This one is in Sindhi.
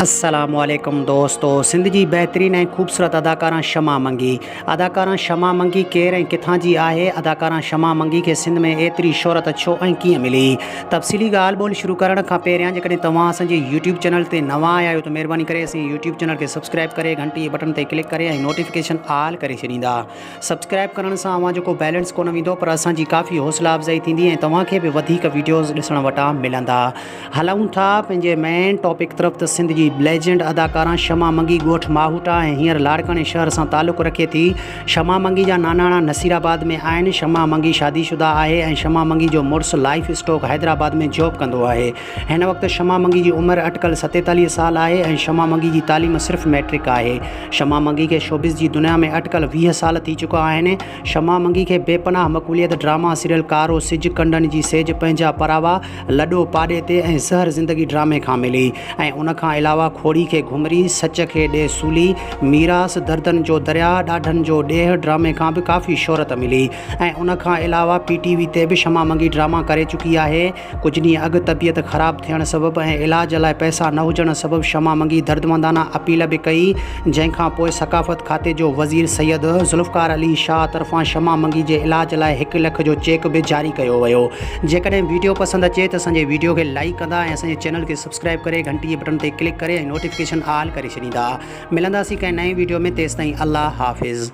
السلام عليڪم دوستو سنڌ جي بهترين ۽ خوبصورت اداڪارا شمع منگي اداڪارا شمع منگي ڪير ۽ ڪٿان جي آهي اداڪارا شمع منگي کي سنڌ ۾ ايتري شهرت ڇو ۽ ڪيئن ملي تفصيلي ڳالهه ٻولهه شروع ڪرڻ کان پهريان جيڪڏهن توهان اسان جي يوٽيوب چينل تي نوان آيا آهيو ته مهرباني ڪري اسان جي يوٽيوب چينل کي سبسڪرائب ڪري گهنٽي جي بٽڻ تي ڪلڪ ڪري ۽ نوٽيفڪيشن آل ڪري ڇڏيندا سبسڪرائب ڪرڻ سان اوهان جو ڪو بيلنس ڪونه ويندو پر اسان جي ڪافي حوصلا افزائي ٿيندي ۽ توهان کي به وڌيڪ ويڊيوز ڏسڻ وٽان ملندا هلون ٿا پنهنجي مين ٽاپڪ طرف ته سنڌ جي ليجنڊ اداڪارا شمع منگي ڳوٺ ماهوٽا ۽ هينئر لاڙڪاڻي شهر سان تعلق رکي ٿي. شمع منگي جا ناناڻا نصير آباد ۾ آهن. شمع منگي شادي شده آهي ۽ شمع منگي جو مڙس لائيف اسٽاڪ حيدرآباد ۾ جاب ڪندو آهي. هن وقت شمع منگي جي عمر اٽڪل 47 سال آهي ۽ شمع منگي جي تعليم صرف ميٽرڪ آهي. شمع منگي کي شوبز جي دنيا ۾ اٽڪل 20 سال ٿي چڪا آهن. شمع منگي کي بي پناهه مقبوليت ڊراما سيريل ڪارو سج، ڪنڊن جي سيج، پنهنجا پراوا، لڏو پاڏي تي ۽ زهر زندگي ڊرامي کان ملي ۽ ان کان علاوه کوڙي کي گهمري، سچ کي ڏي سولي، ميراث، دردن جو درياء، ڏاڍن جو ڏيهه ڊرامي کان به ڪافي شهرت ملي ۽ ان کان علاوه پي ٽي وي تي به شمع منگي ڊراما ڪري چڪي آهي. ڪجهه ڏينهن اڳ طبيعت خراب ٿيڻ سبب ۽ علاج لاء پئسا نه هجڻ سبب شمع منگي دردمندانه اپيل به ڪئي، جنهن کان پوء ثقافت کاتي جو وزير سيد ذوالفقار علي شاهه طرفان شمع منگي جي علاج لاء هڪ لک جو چيڪ به جاري ڪيو ويو. جيڪڏهن ويڊيو پسند اچي ته اسان جي ويڊيو کي لائيڪ ڪندا ۽ اسان جي چينل کي سبسڪرائيب ڪري گهنٽي جي بٽڻ تي ڪلڪ ڪري ۽ نوٽيفڪيشن آل ڪري ڇڏيندا. ملنداسين ڪنهن نئين ويڊيو ۾ تيستائين الله حافظ.